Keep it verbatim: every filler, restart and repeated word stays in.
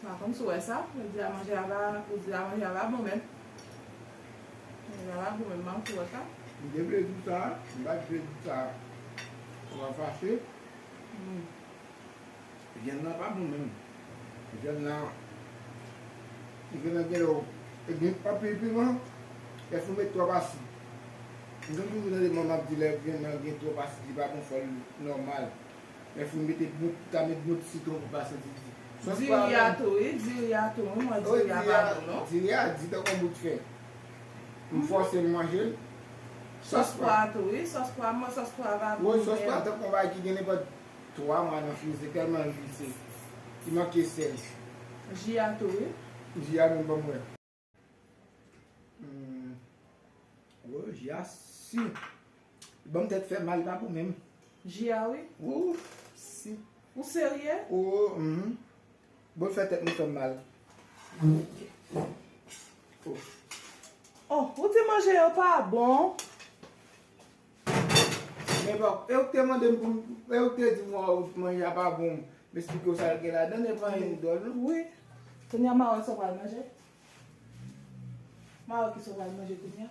Pa konn si w wè sa, yo di a manje a pa, yo di a manje a pa bon menm. Manje a pa bon menm, mank ou wè sa. M te vle di w sa, m pa t vle di w sa. Ou va fache. Hmm. Vyann nan pa bon menm. Vyann nan, vyann nan gen lè, gen anpil piman, lè fou met twòp asid. M konn toujou tande manman ap di lè vyann nan gen twòp asid, li pa bon, fò l nòmal. Lè fou mete bon, ta met bon ti sitwon pou pa santi. Sòs pa diri a tou, wi, diri a tou, wi, mwen diri a pa bon, non. Diri a di tankou yon bout fè. M fòse m manje l. Sòs pwa a tou, wi, sòs pwa, mwen sòs pwa pa bon. Wi, sòs pwa tankou yon bagay ki gen nenpòt twa mwa nan frize, tèlman l vise. Li manke sèl. Ji a tou, wi. Ji a menm ban m wè. Hmm. Wi, ji a si. Ban m tèt fè mal, li pa bon menm. Ji a, wi. Wi, si. Ou serye? Wi, mhm. Bon, fè tèt mwen fè m mal. Oh. Oh, ou di manje yo pa bon. Men bon, e ou te mande m pou, e ou te di m, oh, manje a pa bon. M esplike w sa l gen ladan, e pa anyen dòl, non? Wi. Kounye a, m a wè sa w pral manje. M a wè ki sa w pral manje kounye a.